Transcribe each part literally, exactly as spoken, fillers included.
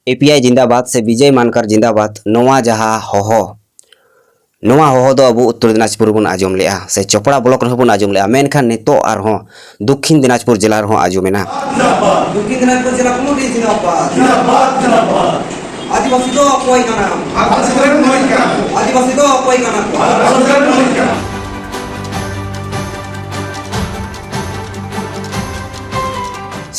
ᱮᱯᱤᱟᱭ ᱡᱤᱱᱫᱟᱵᱟᱫ ᱥᱮ ᱵᱤᱡᱚᱭ ᱢᱟᱱᱠᱟᱨ ᱡᱤᱱᱫᱟᱵᱟᱫ, ᱱᱚᱣᱟ ᱡᱟᱦᱟᱸ ᱦᱚᱦᱚ, ᱱᱚᱣᱟ ᱦᱚᱦᱚ ᱫᱚ ᱟᱵᱚ ᱩᱛᱛᱚᱨ ᱫᱤᱱᱟᱡᱽᱯᱩᱨ ᱵᱚᱱ ᱟᱸᱡᱚᱢ ᱞᱮᱜᱼᱟ ᱥᱮ ᱪᱚᱯᱲᱟ ᱵᱞᱚᱠ ᱨᱮᱦᱚᱸ ᱵᱚᱱ ᱟᱸᱡᱚᱢ ᱞᱮᱜᱼᱟ, ᱢᱮᱱᱠᱷᱟᱱ ᱱᱤᱛᱚᱜ ᱟᱨᱦᱚᱸ ᱫᱚᱠᱠᱷᱤᱱ ᱫᱤᱱᱟᱡᱽᱯᱩᱨ ᱡᱮᱞᱟ ᱨᱮᱦᱚᱸ ᱟᱸᱡᱚᱢᱮᱱᱟ᱾ ᱫᱚᱠᱠᱷᱤᱱ ᱫᱤᱱᱟᱡᱽᱯᱩᱨ ᱡᱮᱞᱟ ᱠᱚᱢᱤᱴᱤ ᱡᱤᱱᱫᱟᱵᱟᱫ᱾ ᱡᱤᱱᱫᱟᱵᱟᱫ, ᱡᱤᱱᱫᱟᱵᱟᱫ᱾ ᱟᱹᱫᱤᱵᱟᱹᱥᱤ ᱫᱚ ᱚᱠᱚᱭ ᱠᱟᱱᱟ? ᱟᱹᱫᱤᱵᱟᱹᱥᱤ ᱫᱚ ᱚᱠᱚᱭ ᱠᱟᱱᱟ?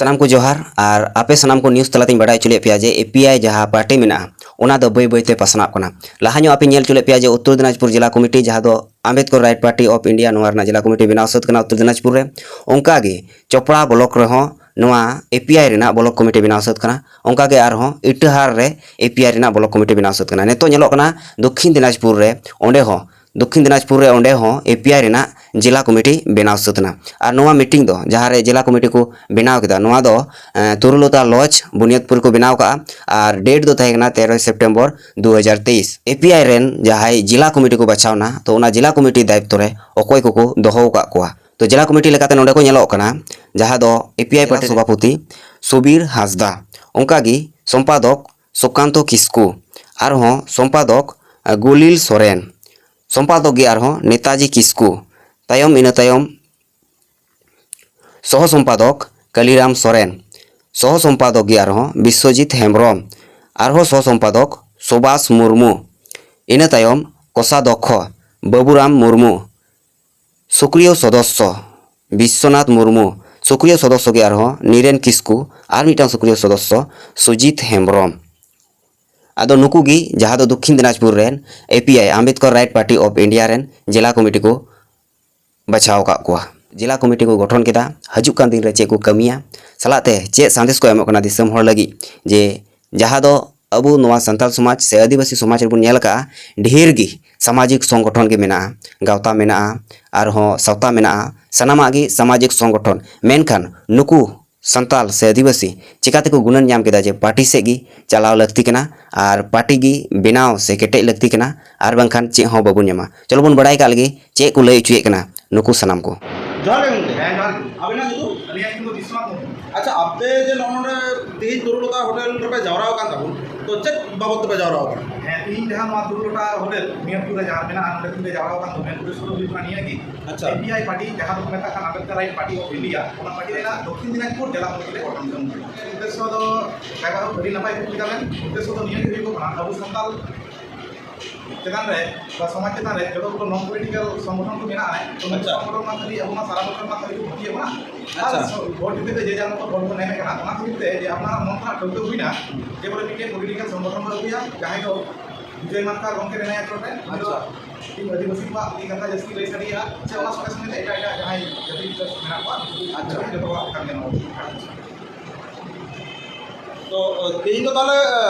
ᱥᱟᱱᱟᱢ ᱠᱚ ᱡᱚᱦᱟᱨ᱾ ᱟᱨ ᱟᱯᱮ ᱥᱟᱱᱟᱢ ᱠᱚ ᱱᱤᱭᱩᱡᱽ ᱛᱟᱞᱟᱛᱮᱧ ᱵᱟᱰᱟᱭ ᱦᱚᱪᱚ ᱞᱮᱫ ᱯᱮᱭᱟ ᱡᱮ ᱮᱯᱤᱟᱭ ᱡᱟᱦᱟᱸ ᱯᱟᱨᱴᱤ ᱢᱮᱱᱟᱜᱼᱟ, ᱚᱱᱟ ᱫᱚ ᱵᱟᱹᱭ ᱵᱟᱹᱭᱛᱮ ᱯᱟᱥᱱᱟᱜ ᱠᱟᱱᱟ᱾ ᱞᱟᱦᱟ ᱧᱚᱜ ᱟᱯᱮ ᱧᱮᱞ ᱦᱚᱪᱚ ᱞᱮᱫ ᱯᱮᱭᱟ ᱡᱮ ᱩᱛᱛᱚᱨ ᱫᱤᱱᱟᱡᱽᱯᱩᱨ ᱡᱮᱞᱟ ᱠᱚᱢᱤᱴᱤ, ᱡᱟᱦᱟᱸ ᱫᱚ Ambedkar right party of India, ᱱᱚᱣᱟ ᱨᱮᱱᱟᱜ ᱡᱮᱞᱟ ᱠᱚᱢᱤᱴᱤ ᱵᱮᱱᱟᱣ ᱥᱟᱹᱛ ᱠᱟᱱᱟ ᱩᱛᱛᱚᱨ ᱫᱤᱱᱟᱡᱽᱯᱩᱨ ᱨᱮ᱾ ᱚᱱᱠᱟᱜᱮ ᱪᱚᱯᱲᱟ ᱵᱞᱚᱠ ᱨᱮᱦᱚᱸ ᱱᱚᱣᱟ ᱮᱯᱤᱟᱭ ᱨᱮᱱᱟᱜ ᱵᱞᱚᱠ ᱠᱚᱢᱤᱴᱤ ᱵᱮᱱᱟᱣ ᱥᱟᱹᱛ ᱠᱟᱱᱟ᱾ ᱚᱱᱠᱟᱜᱮ ᱟᱨᱦᱚᱸ ᱤᱴᱟᱹᱦᱟᱨ ᱨᱮ ᱮᱯᱤᱟᱭ ᱨᱮᱱᱟᱜ ᱵᱞᱚᱠ ᱠᱚᱢᱤᱴᱤ ᱵᱮᱱᱟᱣ ᱥᱟᱹᱛ ᱠᱟᱱᱟ᱾ ᱱᱤᱛᱚᱜ ᱧᱮᱞᱚᱜ ᱠᱟᱱᱟ ᱫᱚᱠᱠᱷᱤᱱ ᱫᱤᱱᱟᱡᱽᱯᱩᱨ ᱨᱮ, ᱚᱸᱰᱮ ᱦᱚᱸ ᱫᱚᱠᱠᱷᱤᱱ ᱫᱤᱱᱟᱡᱽᱯᱩᱨ ᱨᱮ, ᱚᱸᱰᱮ ᱦᱚᱸ ᱮᱯᱤᱟᱭ ᱨᱮᱱᱟᱜ ᱡᱮᱞᱟ ᱠᱚᱢᱤᱴᱤ ᱵᱮᱱᱟᱣ ᱥᱟᱹᱛ ᱮᱱᱟ᱾ ᱟᱨ ᱱᱚᱣᱟ ᱢᱤᱴᱤᱝ ᱫᱚ ᱡᱟᱦᱟᱸ ᱨᱮ ᱡᱮᱞᱟ ᱠᱚᱢᱤᱴᱤ ᱠᱚ ᱵᱮᱱᱟᱣ ᱠᱮᱫᱟ, ᱱᱚᱣᱟ ᱫᱚ, ᱮ, ᱛᱩᱨᱩᱞᱚᱛᱟ ᱞᱚᱡᱽ ᱵᱩᱱᱤᱭᱟᱫᱽᱯᱩᱨ ᱨᱮᱠᱚ ᱵᱮᱱᱟᱣ ᱠᱟᱜᱼᱟ᱾ ᱟᱨ ᱰᱮᱴ ᱫᱚ ᱛᱟᱦᱮᱸ ᱠᱟᱱᱟ ᱛᱮᱨᱚᱭ ᱥᱮᱯᱴᱮᱢᱵᱚᱨ ᱫᱩ ᱦᱟᱡᱟᱨ ᱛᱮᱭᱤᱥ᱾ ᱮᱯᱤᱟᱭ ᱨᱮᱱ ᱡᱟᱦᱟᱸᱭ ᱡᱮᱞᱟ ᱠᱚᱢᱤᱴᱤ ᱠᱚ ᱵᱟᱪᱷᱟᱣ ᱮᱱᱟ, ᱛᱚ ᱚᱱᱟ ᱡᱮᱞᱟ ᱠᱚᱢᱤᱴᱤ ᱫᱟᱭᱤᱛᱛᱚ ᱨᱮ ᱚᱠᱚᱭ ᱠᱚᱠᱚ ᱫᱚᱦᱚ ᱟᱠᱟᱫ ᱠᱚᱣᱟ? ᱛᱚ ᱡᱮᱞᱟ ᱠᱚᱢᱤᱴᱤ ᱞᱮᱠᱟᱛᱮ ᱱᱚᱰᱮ ᱠᱚ ᱧᱮᱞᱚᱜ ᱠᱟᱱᱟ, ᱡᱟᱦᱟᱸ ᱫᱚ ᱮᱯᱤᱟᱭ ᱯᱟᱨᱴᱤ ᱥᱚᱵᱷᱟᱯᱚᱛᱤ ᱥᱩᱵᱤᱨ ᱦᱟᱸᱥᱫᱟ, ᱚᱱᱠᱟᱜᱮ ᱥᱚᱢᱯᱟᱫᱚᱠ ᱥᱩᱠᱟᱱᱛᱚ ᱠᱤᱥᱠᱩ, ᱟᱨᱦᱚᱸ ᱥᱚᱢᱯᱟᱫᱚᱠ, ᱮ, ᱜᱩᱞᱤᱞ ᱥᱚᱨᱮᱱ, ᱥᱚᱢᱯᱟᱫᱚᱠ ᱜᱮ ᱟᱨᱦᱚᱸ ᱱᱮᱛᱟᱡᱤ ᱠᱤᱥᱠᱩ, ᱛᱟᱭᱚᱢ, ᱤᱱᱟᱹ ᱛᱟᱭᱚᱢ ᱥᱚᱦᱚ ᱥᱚᱢᱯᱟᱫᱚᱠ ᱠᱟᱞᱤᱨᱟᱢ ᱥᱚᱨᱮᱱ, ᱥᱚᱦᱚ ᱥᱚᱢᱯᱟᱫᱚᱠ ᱜᱮ ᱟᱨᱦᱚᱸ ᱵᱤᱥᱥᱚᱡᱤᱛ ᱦᱮᱢᱵᱨᱚᱢ, ᱟᱨᱦᱚᱸ ᱥᱚᱦᱚ ᱥᱚᱢᱯᱟᱫᱚᱠ ᱥᱩᱵᱟᱥ ᱢᱩᱨᱢᱩ, ᱤᱱᱟᱹ ᱛᱟᱭᱚᱢ ᱠᱳᱥᱟᱫᱷᱚᱠᱠᱷᱚ ᱵᱟᱹᱵᱩᱨᱟᱢ ᱢᱩᱨᱢᱩ, ᱥᱚᱠᱨᱤᱭᱚ ᱥᱚᱫᱚᱥᱥᱚ ᱵᱤᱥᱥᱚᱱᱟᱛᱷ ᱢᱩᱨᱢᱩ, ᱥᱚᱠᱨᱤᱭᱚ ᱥᱚᱫᱚᱥᱥᱚ ᱜᱮ ᱟᱨᱦᱚᱸ ᱱᱤᱨᱮᱱ ᱠᱤᱥᱠᱩ, ᱟᱨ ᱢᱤᱫᱴᱟᱝ ᱥᱚᱠᱨᱤᱭᱚ ᱥᱚᱫᱚᱥᱥᱚ ᱥᱩᱡᱤᱛ ᱦᱮᱢᱵᱨᱚᱢ᱾ ᱟᱫᱚ ᱱᱩᱠᱩ ᱜᱮ ᱡᱟᱦᱟᱸ ᱫᱚ ᱫᱚᱠᱠᱷᱤᱱ ᱫᱤᱱᱟᱡᱽᱯᱩᱨ ᱨᱮᱱ ᱮᱯᱤᱟᱭ, Ambedkar right party of India ᱨᱮᱱ ᱡᱮᱞᱟ ᱠᱚᱢᱤᱴᱤ ᱠᱚ ᱵᱟᱪᱷᱟᱣ ᱟᱠᱟᱫ ᱠᱚᱣᱟ᱾ ᱡᱮᱞᱟ ᱠᱚᱢᱤᱴᱤ ᱠᱚ ᱜᱚᱴᱷᱚᱱ ᱠᱮᱫᱟ, ᱦᱤᱡᱩᱜ ᱠᱟᱱ ᱫᱤᱱ ᱨᱮ ᱪᱮᱫ ᱠᱚ ᱠᱟᱹᱢᱤᱭᱟ, ᱥᱟᱞᱟᱜ ᱛᱮ ᱪᱮᱫ ᱥᱟᱸᱫᱮᱥ ᱠᱚ ᱮᱢᱚᱜ ᱠᱟᱱᱟ ᱫᱤᱥᱚᱢ ᱦᱚᱲ ᱞᱟᱹᱜᱤᱫ, ᱡᱮ ᱡᱟᱦᱟᱸ ᱫᱚ ᱟᱵᱚ ᱱᱚᱣᱟ ᱥᱟᱱᱛᱟᱲ ᱥᱚᱢᱟᱡᱽ ᱥᱮ ᱟᱹᱫᱤᱵᱟᱹᱥᱤ ᱥᱚᱢᱟᱡᱽ ᱨᱮᱵᱚᱱ ᱧᱮᱞ ᱟᱠᱟᱫᱼᱟ, ᱰᱷᱮᱨ ᱜᱮ ᱥᱟᱢᱟᱡᱤᱠ ᱥᱚᱝᱜᱚᱴᱷᱚᱱ ᱜᱮ ᱢᱮᱱᱟᱜᱼᱟ, ᱜᱟᱶᱛᱟ ᱢᱮᱱᱟᱜᱼᱟ, ᱟᱨᱦᱚᱸ ᱥᱟᱶᱛᱟ ᱢᱮᱱᱟᱜᱼᱟ, ᱥᱟᱱᱟᱢᱟᱜ ᱜᱮ ᱥᱟᱢᱟᱡᱤᱠ ᱥᱚᱝᱜᱚᱴᱷᱚᱱ᱾ ᱢᱮᱱᱠᱷᱟᱱ ᱱᱩᱠᱩ ᱥᱟᱱᱛᱟᱲ ᱥᱮ ᱟᱹᱫᱤᱵᱟᱹᱥᱤ ᱪᱤᱠᱟ ᱛᱮᱠᱚ ᱜᱩᱱᱟᱹᱱ ᱧᱟᱢ ᱠᱮᱫᱟ ᱡᱮ ᱯᱟᱨᱴᱤ ᱥᱮᱫ ᱜᱮ ᱪᱟᱞᱟᱣ ᱞᱟᱹᱠᱛᱤ ᱠᱟᱱᱟ ᱟᱨ ᱯᱟᱨᱴᱤ ᱜᱮ ᱵᱮᱱᱟᱣ ᱥᱮ ᱠᱮᱴᱮᱡ ᱞᱟᱹᱠᱛᱤ ᱠᱟᱱᱟ, ᱟᱨ ᱵᱟᱝᱠᱷᱟᱱ ᱪᱮᱫ ᱦᱚᱸ ᱵᱟᱵᱚᱱ ᱧᱟᱢᱟ? ᱪᱚᱞᱚ ᱵᱚᱱ ᱵᱟᱲᱟᱭ ᱠᱟᱜ ᱞᱮᱜᱮ ᱪᱮᱫ ᱠᱚ ᱞᱟᱹᱭ ᱦᱚᱪᱚᱭᱮᱫ ᱠᱟᱱᱟ ᱱᱩᱠᱩ ᱥᱟᱱᱟᱢ ᱠᱚ᱾ ᱡᱚᱦᱟᱨ ᱜᱮ ᱜᱚᱢᱠᱮ᱾ ᱦᱮᱸ, ᱡᱚᱦᱟᱨ ᱜᱮ᱾ ᱟᱵᱤᱱᱟᱜ ᱧᱩᱛᱩᱢ? ᱟᱹᱞᱤᱧᱟᱜ ᱧᱩᱛᱩᱢ ᱫᱚ ᱵᱤᱥᱣᱚᱱᱟᱛᱷ ᱢᱩᱨᱢᱩ᱾ ᱟᱪᱪᱷᱟ, ᱟᱯᱮ ᱡᱮ ᱱᱚᱜᱼᱚ ᱱᱚᱰᱮ ᱛᱮᱦᱮᱧ ᱛᱩᱨᱩᱞᱚᱛᱟ ᱦᱳᱴᱮᱞ ᱨᱮᱯᱮ ᱡᱟᱣᱨᱟ ᱟᱠᱟᱱ ᱛᱟᱵᱚᱱ, ᱛᱚ ᱪᱮᱫ ᱵᱟᱵᱚᱫ ᱛᱮᱯᱮ ᱡᱟᱣᱨᱟ ᱟᱠᱟᱱᱟ? ᱦᱮᱸ, ᱛᱮᱦᱮᱧ ᱡᱟᱦᱟᱸ ᱱᱚᱣᱟ ᱛᱩᱨᱩᱞᱚᱛᱟ ᱦᱳᱴᱮᱞ ᱢᱤᱭᱟᱸᱫᱽᱯᱩᱨ ᱨᱮ ᱡᱟᱦᱟᱸ ᱢᱮᱱᱟᱜᱼᱟ, ᱱᱚᱰᱮ ᱛᱮᱦᱮᱧ ᱞᱮ ᱡᱟᱣᱨᱟ ᱟᱠᱟᱱ ᱫᱚ ᱢᱮᱱ ᱩᱫᱽᱫᱮᱥᱥᱚ ᱫᱚ ᱦᱩᱭᱩᱜ ᱠᱟᱱᱟ ᱱᱤᱭᱟᱹ ᱜᱮ᱾ ᱟᱪᱪᱷᱟ᱾ ᱮᱯᱤᱟᱭ ᱯᱟᱨᱴᱤ, ᱡᱟᱦᱟᱸ ᱫᱚᱠᱚ ᱢᱮᱛᱟᱜ ᱠᱟᱱ Ambedkar right party of India, ᱚᱱᱟ ᱯᱟᱨᱴᱤ ᱨᱮᱱᱟᱜ ᱫᱚᱠᱠᱷᱤᱱ ᱫᱤᱱᱟᱡᱽᱯᱩᱨ ᱡᱮᱞᱟ ᱠᱚᱢᱤᱴᱤ ᱞᱮ ᱜᱚᱴᱷᱚᱱ ᱡᱚᱝ ᱠᱟᱱᱟ᱾ ᱩᱫᱽᱫᱮᱥᱥᱚ ᱫᱚ, ᱡᱟᱭᱜᱟ ᱦᱳᱠ, ᱟᱹᱰᱤ ᱱᱟᱯᱟᱭ ᱠᱩᱠᱞᱤ ᱛᱟᱵᱮᱱ᱾ ᱩᱫᱽᱫᱮᱥᱥᱚ ᱫᱚ ᱱᱤᱭᱟᱹ ᱜᱮ ᱦᱩᱭᱩᱜᱚᱜ ᱠᱟᱱᱟ, ᱟᱵᱚ ᱥᱟᱱᱛᱟᱲ ᱪᱮᱛᱟᱱ ᱨᱮ ᱵᱟ ᱥᱚᱢᱟᱡᱽ ᱪᱮᱛᱟᱱ ᱨᱮ ᱡᱚᱛᱚ ᱜᱩᱞᱳ ᱱᱚᱱ ᱯᱚᱞᱤᱴᱤᱠᱟᱞ ᱥᱚᱝᱜᱚᱴᱷᱚᱱ ᱠᱚ ᱢᱮᱱᱟᱜᱼᱟ, ᱛᱚ ᱱᱩᱠᱩ ᱟᱪᱪᱷᱟ᱾ ᱥᱚᱝᱜᱚᱴᱷᱚᱱ ᱢᱟ ᱠᱷᱟᱹᱞᱤ ᱟᱵᱚ ᱢᱟ ᱥᱟᱨᱟ ᱵᱚᱪᱷᱚᱨ ᱢᱟ ᱠᱷᱟᱹᱞᱤ ᱠᱚ ᱵᱷᱳᱴ ᱤᱭᱟᱹ ᱵᱚᱱᱟ᱾ ᱟᱨ ᱟᱪᱪᱷᱟ᱾ ᱥᱚ-, ᱵᱷᱳᱴ ᱡᱩᱫᱤ ᱛᱮ ᱡᱮ ᱡᱟᱨ ᱢᱚᱛᱚ ᱵᱷᱳᱴ ᱵᱚᱱ ᱮᱢᱮᱫ ᱠᱟᱱᱟ, ᱚᱱᱟ ᱠᱷᱟᱹᱛᱤᱨ ᱛᱮ ᱡᱮ ᱟᱯᱱᱟᱨᱟᱜ ᱢᱚᱱ ᱠᱷᱚᱱᱟᱜ ᱴᱷᱟᱹᱣᱠᱟᱹ ᱦᱩᱭᱱᱟ ᱡᱮ ᱵᱚᱞᱮ ᱢᱤᱫᱴᱮᱱ ᱯᱚᱞᱤᱴᱤᱠᱟᱞ ᱥᱚᱝᱜᱚᱴᱷᱚᱱ ᱵᱚᱱ ᱟᱹᱜᱩᱭᱟ, ᱡᱟᱦᱟᱸᱭ ᱫᱚ ᱵᱤᱡᱚᱭ ᱢᱟᱨᱠᱟ ᱜᱚᱢᱠᱮ ᱢᱮᱱᱟᱭᱟ ᱪᱚᱴ ᱨᱮ, ᱩᱱᱤ ᱫᱚ ᱟᱪᱪᱷᱟ᱾ ᱤᱧ ᱟᱹᱫᱤᱵᱟᱹᱥᱤ ᱠᱚᱣᱟᱜ ᱤᱫᱤ ᱠᱟᱛᱷᱟ ᱡᱟᱹᱥᱛᱤ ᱞᱟᱹᱭ ᱥᱟᱰᱮᱭᱟ, ᱥᱮ ᱚᱱᱟ ᱥᱚᱸᱜᱮ ᱥᱚᱸᱜᱮ ᱛᱮ ᱮᱴᱟᱜ ᱮᱴᱟᱜ ᱡᱟᱦᱟᱸᱭ ᱡᱟᱹᱛᱤ ᱢᱮᱱᱟᱜ ᱠᱚᱣᱟ, ᱟᱪᱪᱷᱟ᱾ ᱡᱚᱛᱚ ᱠᱚᱣᱟᱜ ᱠᱟᱱ ᱜᱮ ᱱᱚᱣᱟ᱾ ᱛᱚ, ᱛᱮᱦᱮᱧ ᱫᱚ ᱛᱟᱦᱚᱞᱮ,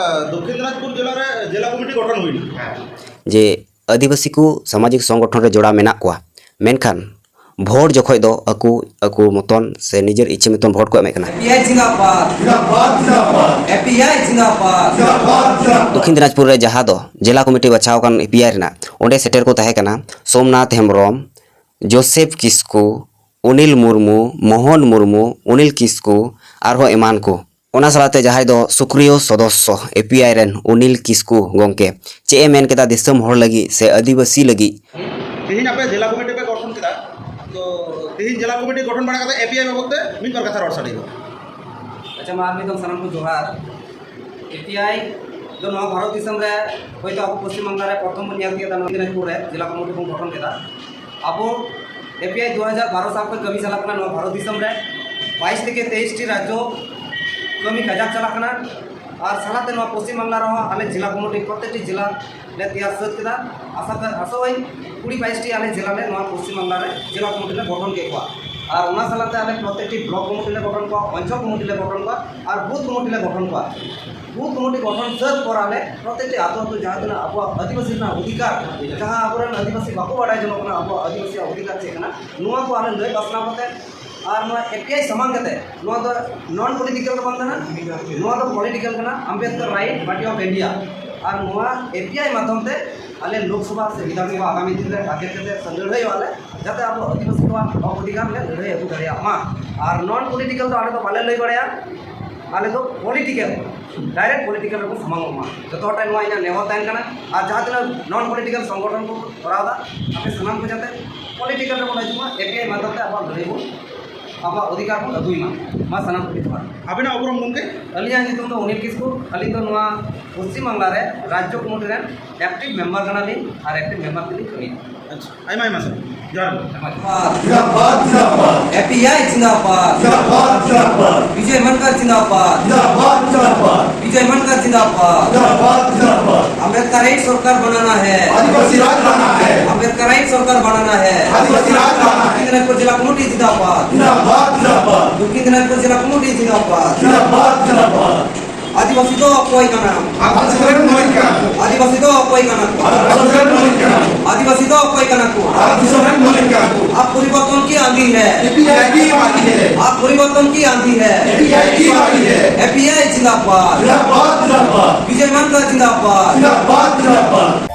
ᱫᱚᱠᱠᱷᱤᱱ ᱫᱤᱱᱟᱡᱽᱯᱩᱨ ᱡᱮᱞᱟ ᱨᱮ ᱡᱮᱞᱟ ᱠᱚᱢᱤᱴᱤ ᱜᱚᱴᱷᱚᱱ ᱦᱩᱭᱱᱟ᱾ ᱦᱮᱸ᱾ ᱡᱮ ᱟᱹᱫᱤᱵᱟᱹᱥᱤ ᱠᱚ ᱥᱟᱢᱟᱡᱤᱠ ᱥᱚᱝᱜᱚᱴᱷᱚᱱ ᱨᱮ ᱡᱚᱲᱟᱣ ᱢᱮᱱᱟᱜ ᱠᱚᱣᱟ, ᱢᱮᱱᱠᱷᱟᱱ ᱵᱷᱳᱴ ᱡᱚᱠᱷᱚᱡ ᱫᱚ ᱟᱠᱚ, ᱟᱠᱚ ᱢᱚᱛᱚᱱ ᱥᱮ ᱱᱤᱡᱮᱨ ᱤᱪᱪᱷᱟᱹ ᱢᱚᱛᱚᱱ ᱵᱷᱳᱴ ᱠᱚ ᱮᱢᱮᱫ ᱠᱟᱱᱟ᱾ ᱮᱯᱤᱟᱭ ᱡᱤᱱᱫᱟᱵᱟᱫ᱾ ᱡᱤᱱᱫᱟᱵᱟᱫ, ᱡᱤᱱᱫᱟᱵᱟᱫ᱾ ᱮᱯᱤᱟᱭ ᱡᱤᱱᱫᱟᱵᱟᱫ᱾ ᱡᱤᱱᱫᱟᱵᱟᱫ, ᱡᱤᱱᱫᱟᱵᱟᱫ᱾ ᱫᱚᱠᱠᱷᱤᱱ ᱫᱤᱱᱟᱡᱽᱯᱩᱨ ᱨᱮ ᱡᱟᱦᱟᱸ ᱫᱚ ᱡᱮᱞᱟ ᱠᱚᱢᱤᱴᱤ ᱵᱟᱪᱷᱟᱣ ᱟᱠᱟᱱ ᱮᱯᱤᱟᱭ ᱨᱮᱱᱟᱜ, ᱚᱸᱰᱮ ᱥᱮᱴᱮᱨ ᱠᱚ ᱛᱟᱦᱮᱸ ᱠᱟᱱᱟ ᱥᱳᱢᱱᱟᱛᱷ ᱦᱮᱢᱵᱨᱚᱢ, ᱡᱳᱥᱮᱯᱷ ᱠᱤᱥᱠᱩ, ᱚᱱᱤᱞ ᱢᱩᱨᱢᱩ, ᱢᱳᱦᱚᱱ ᱢᱩᱨᱢᱩ, ᱚᱱᱤᱞ ᱠᱤᱥᱠᱩ, ᱟᱨᱦᱚᱸ ᱮᱢᱟᱱ ᱠᱚ᱾ ᱚᱱᱟ ᱥᱟᱞᱟᱜ ᱛᱮ ᱡᱟᱦᱟᱸᱭ ᱫᱚ ᱥᱩᱠᱨᱤᱭᱚ ᱥᱚᱫᱚᱥᱥᱚ ᱮᱯᱤᱟᱭ ᱨᱮᱱ ᱚᱱᱤᱞ ᱠᱤᱥᱠᱩ ᱜᱚᱢᱠᱮ ᱪᱮᱫ ᱮ ᱢᱮᱱ ᱠᱮᱫᱟ ᱫᱤᱥᱚᱢ ᱦᱚᱲ ᱞᱟᱹᱜᱤᱫ ᱥᱮ ᱟᱹᱫᱤᱵᱟᱹᱥᱤ ᱞᱟᱹᱜᱤᱫ? ᱛᱮᱦᱮᱧ ᱟᱯᱮ ᱡᱮᱞᱟ ᱠᱚᱢᱤᱴᱤ ᱯᱮ ᱜᱚᱴᱷᱚᱱ ᱠᱮᱫᱟ, ᱛᱚ ᱛᱮᱦᱮᱧ ᱡᱮᱞᱟ ᱠᱚᱢᱤᱴᱤ ᱜᱚᱴᱷᱚᱱ ᱵᱟᱲᱟ ᱠᱟᱛᱮ ᱮᱯᱤᱟᱭ ᱵᱟᱵᱚᱫ ᱛᱮ ᱢᱤᱫ ᱵᱟᱨ ᱠᱟᱛᱷᱟ ᱨᱚᱲ ᱥᱟᱰᱮ ᱢᱮ᱾ ᱟᱪᱪᱷᱟ, ᱢᱟ ᱟᱨ ᱢᱤᱫ ᱫᱚᱢ ᱥᱟᱱᱟᱢ ᱠᱚ ᱡᱚᱦᱟᱨ᱾ ᱮᱯᱤᱟᱭ ᱫᱚ ᱱᱚᱣᱟ ᱵᱷᱟᱨᱚᱛ ᱫᱤᱥᱚᱢ ᱨᱮ ᱦᱚᱭᱛᱳ ᱟᱵᱚ ᱯᱚᱥᱪᱤᱢ ᱵᱟᱝᱞᱟ ᱨᱮ ᱯᱨᱚᱛᱷᱚᱢ ᱵᱚᱱ ᱧᱮᱞ ᱠᱮᱫᱟ, ᱱᱚᱣᱟ ᱫᱤᱱᱟᱡᱽᱯᱩᱨ ᱨᱮ ᱡᱮᱞᱟ ᱠᱚᱢᱤᱴᱤ ᱵᱚᱱ ᱜᱚᱴᱷᱚᱱ ᱠᱮᱫᱟ᱾ ᱟᱵᱚ ᱮᱯᱤᱟᱭ ᱫᱩ ᱦᱟᱡᱟᱨ ᱵᱟᱨᱚ ᱥᱟᱞ ᱠᱷᱚᱱ ᱠᱟᱹᱢᱤ ᱪᱟᱞᱟᱜ ᱠᱟᱱᱟ ᱱᱚᱣᱟ ᱵᱷᱟᱨᱚᱛ ᱫᱤᱥᱚᱢ ᱨᱮ᱾ ᱵᱟᱭᱤᱥ ᱛᱷᱮᱠᱮ ᱛᱮᱭᱤᱥ ᱴᱤ ᱨᱟᱡᱽᱡᱚ ᱠᱟᱹᱢᱤ ᱠᱟᱡᱟᱠ ᱪᱟᱞᱟᱜ ᱠᱟᱱᱟ᱾ ᱟᱨ ᱥᱟᱞᱟᱜ ᱛᱮ ᱱᱚᱣᱟ ᱯᱚᱥᱪᱤᱢ ᱵᱟᱝᱞᱟ ᱨᱮᱦᱚᱸ ᱟᱞᱮ ᱡᱮᱞᱟ ᱠᱚᱢᱤᱴᱤ ᱯᱨᱚᱛᱮᱠᱴᱤ ᱡᱮᱞᱟ ᱞᱮ ᱛᱮᱭᱟᱨ ᱥᱟᱹᱛ ᱠᱮᱫᱟ᱾ ᱟᱥᱟ ᱠᱟ-, ᱟᱥᱚᱜ ᱟᱹᱧ ᱠᱩᱲᱤ ᱵᱟᱭᱤᱥ ᱴᱤ ᱟᱞᱮ ᱡᱮᱞᱟ ᱞᱮ ᱱᱚᱣᱟ ᱯᱚᱥᱪᱤᱢ ᱵᱟᱝᱞᱟ ᱨᱮ ᱡᱮᱞᱟ ᱠᱚᱢᱤᱴᱤ ᱞᱮ ᱜᱚᱴᱷᱚᱱ ᱠᱮᱫ ᱠᱚᱣᱟ᱾ ᱟᱨ ᱚᱱᱟ ᱥᱟᱞᱟᱜ ᱛᱮ ᱟᱞᱮ ᱯᱨᱚᱛᱮᱠᱴᱤ ᱵᱞᱚᱠ ᱠᱚᱢᱤᱴᱤ ᱞᱮ ᱜᱚᱴᱷᱚᱱ ᱠᱚᱣᱟ, ᱚᱧᱪᱚᱞ ᱠᱚᱢᱤᱴᱤ ᱞᱮ ᱜᱚᱴᱷᱚᱱ ᱠᱚᱣᱟ ᱟᱨ ᱵᱩᱛᱷ ᱠᱚᱢᱤᱴᱤ ᱞᱮ ᱜᱚᱴᱷᱚᱱ ᱠᱚᱣᱟ᱾ ᱵᱩᱛᱷ ᱠᱚᱢᱤᱴᱤ ᱜᱚᱴᱷᱚᱱ ᱥᱟᱹᱛ ᱯᱚᱨ ᱟᱞᱮ ᱯᱨᱚᱛᱮᱠᱴᱤ ᱟᱛᱳ ᱟᱛᱳ ᱡᱟᱦᱟᱸ ᱛᱤᱱᱟᱹᱜ ᱟᱵᱚᱣᱟᱜ ᱟᱹᱫᱤᱵᱟᱹᱥᱤ ᱨᱮᱱᱟᱜ ᱚᱫᱷᱤᱠᱟᱨ, ᱡᱟᱦᱟᱸ ᱟᱵᱚᱨᱮᱱ ᱟᱹᱫᱤᱵᱟᱹᱥᱤ ᱵᱟᱠᱚ ᱵᱟᱰᱟᱭ ᱡᱚᱱᱚᱜ ᱠᱟᱱᱟ ᱟᱵᱚᱣᱟᱜ ᱟᱹᱫᱤᱵᱟᱹᱥᱤᱭᱟᱜ ᱚᱫᱷᱤᱠᱟᱨ ᱪᱮᱫ ᱠᱟᱱᱟ, ᱱᱚᱣᱟ ᱠᱚ ᱟᱞᱮ ᱞᱟᱹᱭ ᱯᱟᱥᱱᱟᱣ ᱠᱟᱛᱮ ᱟᱨ ᱱᱚᱣᱟ ᱮᱯᱤᱟᱭ ᱥᱟᱢᱟᱝ ᱠᱟᱛᱮ, ᱱᱚᱣᱟ ᱫᱚ ᱱᱚᱱ ᱯᱚᱞᱤᱴᱤᱠᱟᱞ ᱫᱚ ᱵᱟᱝ ᱠᱟᱱᱟ, ᱱᱚᱣᱟ ᱫᱚ ᱯᱚᱞᱤᱴᱤᱠᱟᱞ ᱠᱟᱱᱟ, Ambedkar right party of India. ᱟᱨ ᱱᱚᱣᱟ ᱮᱯᱤᱟᱭ ᱢᱟᱫᱽᱫᱷᱚᱢ ᱛᱮ ᱟᱞᱮ ᱞᱳᱠᱥᱚᱵᱷᱟ ᱥᱮ ᱵᱤᱫᱷᱟᱱᱥᱚᱵᱷᱟ ᱟᱜᱟᱢᱤ ᱫᱤᱱ ᱨᱮ ᱴᱟᱨᱜᱮᱴ ᱠᱟᱛᱮ ᱥᱮ ᱞᱟᱹᱲᱦᱟᱹᱭᱚᱜᱼᱟ ᱞᱮ, ᱡᱟᱛᱮ ᱟᱵᱚ ᱟᱹᱫᱤᱵᱟᱹᱥᱤ ᱠᱚᱣᱟᱜ ᱦᱚᱠ ᱚᱫᱷᱤᱠᱟᱨ ᱞᱮ ᱞᱟᱹᱲᱦᱟᱹᱭ ᱟᱹᱜᱩ ᱫᱟᱲᱮᱭᱟᱜ ᱢᱟ᱾ ᱟᱨ ᱱᱚᱱ ᱯᱚᱞᱤᱴᱤᱠᱟᱞ ᱫᱚ ᱟᱞᱮ ᱫᱚ ᱵᱟᱞᱮ ᱞᱟᱹᱭ ᱵᱟᱲᱟᱭᱟ, ᱟᱞᱮ ᱫᱚ ᱯᱚᱞᱤᱴᱤᱠᱟᱞ, ᱰᱟᱭᱨᱮᱠᱴ ᱯᱚᱞᱤᱴᱤᱠᱟᱞ ᱨᱮᱵᱚᱱ ᱥᱟᱢᱟᱝᱚᱜ ᱢᱟ᱾ ᱡᱚᱛᱚ ᱦᱚᱲ ᱴᱷᱮᱱ ᱱᱚᱣᱟ ᱤᱧᱟᱹᱜ ᱱᱮᱦᱚᱨ ᱛᱟᱦᱮᱱ ᱠᱟᱱᱟ᱾ ᱟᱨ ᱡᱟᱦᱟᱸ ᱛᱤᱱᱟᱹᱜ ᱱᱚᱱ ᱯᱚᱞᱤᱴᱤᱠᱟᱞ ᱥᱚᱝᱜᱚᱴᱷᱚᱱ ᱠᱚ ᱠᱚᱨᱟᱣ ᱮᱫᱟ, ᱟᱯᱮ ᱥᱟᱱᱟᱢ ᱠᱚ ᱡᱟᱛᱮ ᱯᱚᱞᱤᱴᱤᱠᱟᱞ ᱨᱮᱵᱚᱱ ᱦᱤᱡᱩᱜ ᱢᱟ, ᱮᱯᱤᱟᱭ ᱢᱟᱫᱽᱫᱷᱚᱢ ᱛᱮ ᱟᱵᱚᱣᱟᱜ ᱞᱟᱹᱲᱦᱟᱹᱭ ᱵᱚᱱ, ᱟᱵᱚᱣᱟᱜ ᱚᱫᱷᱤᱠᱟᱨ ᱵᱚᱱ ᱟᱹᱜᱩᱭ ᱢᱟ᱾ ᱢᱟ ᱥᱟᱱᱟᱢ ᱠᱚᱜᱮ ᱡᱚᱦᱟᱨ᱾ ᱟᱵᱤᱱᱟᱜ ᱩᱯᱨᱩᱢ ᱜᱚᱢᱠᱮ? ᱟᱹᱞᱤᱧᱟᱜ ᱧᱩᱛᱩᱢ ᱫᱚ ᱚᱱᱤᱞ ᱠᱤᱥᱠᱩ᱾ ᱟᱹᱞᱤᱧ ᱫᱚ ᱱᱚᱣᱟ ᱯᱚᱥᱪᱤᱢ ᱵᱟᱝᱞᱟ ᱨᱮ ᱨᱟᱡᱽᱡᱚ ᱠᱚᱢᱤᱴᱤ ᱨᱮᱱ ᱮᱠᱴᱤᱵᱷ ᱢᱮᱢᱵᱟᱨ ᱠᱟᱱᱟᱞᱤᱧ ᱟᱨ ᱮᱠᱴᱤᱵᱷ ᱢᱮᱢᱵᱟᱨ ᱛᱮᱞᱤᱧ ᱠᱟᱹᱢᱤᱭᱟ᱾ ᱟᱪᱪᱷᱟ, ᱟᱭᱢᱟ ᱟᱭᱢᱟ ᱥᱟᱨᱦᱟᱣ᱾ ᱡᱚᱦᱟᱨ ᱜᱮ᱾ ᱡᱤᱱᱫᱟᱵᱟᱫ, ᱡᱤᱱᱫᱟᱵᱟᱫ᱾ ᱮᱯᱤᱟᱭ ᱡᱤᱱᱫᱟᱵᱟᱫ᱾ ᱡᱤᱱᱫᱟᱵᱟᱫ, ᱡᱤᱱᱫᱟᱵᱟᱫ᱾ विजय मानकर जिंदाबाद। जिंदाबाद, जिंदाबाद। विजय मानकर जिंदाबाद। जिंदाबाद, जिंदाबाद। अम्बेडकर राइट सरकार बनाना है। आदिवासी राज लाना है। अम्बेडकर राइट सरकार बनाना है। आदिवासी राज लाना है। दक्षिण दिनाजपुर जिला कमेटी जिंदाबाद। जिंदाबाद, जिंदाबाद। दक्षिण दिनाजपुर जिला कमेटी जिंदाबाद। जिंदाबाद, जिंदाबाद। ᱟᱹᱫᱤᱵᱟᱹᱥᱤ ᱫᱚ ᱚᱠᱚᱭ ᱠᱟᱱᱟ? ᱟᱵᱚ ᱫᱤᱥᱚᱢ ᱨᱮᱱ ᱢᱟᱹᱞᱤᱠ ᱠᱟᱱᱟ ᱠᱚ᱾ ᱟᱹᱫᱤᱵᱟᱹᱥᱤ ᱫᱚ ᱚᱠᱚᱭ ᱠᱟᱱᱟ ᱠᱚ? ᱟᱵᱚ ᱫᱤᱥᱚᱢ ᱨᱮᱱ ᱢᱟᱹᱞᱤᱠ ᱠᱟᱱᱟ ᱠᱚ᱾ ᱟᱹᱫᱤᱵᱟᱹᱥᱤ ᱫᱚ ᱚᱠᱚᱭ ᱠᱟᱱᱟ ᱠᱚ? ᱟᱵᱚ ᱫᱤᱥᱚᱢ ᱨᱮᱱ ᱢᱟᱹᱞᱤᱠ ᱠᱟᱱᱟ ᱠᱚ᱾ आप परिवर्तन की आंधी है। एपीआई की आंधी है। आप परिवर्तन की आंधी है। एपीआई की आंधी है। एपीआई जिंदाबाद। जिंदाबाद, जिंदाबाद। विजय मानकर जिंदाबाद। जिंदाबाद, जिंदाबाद।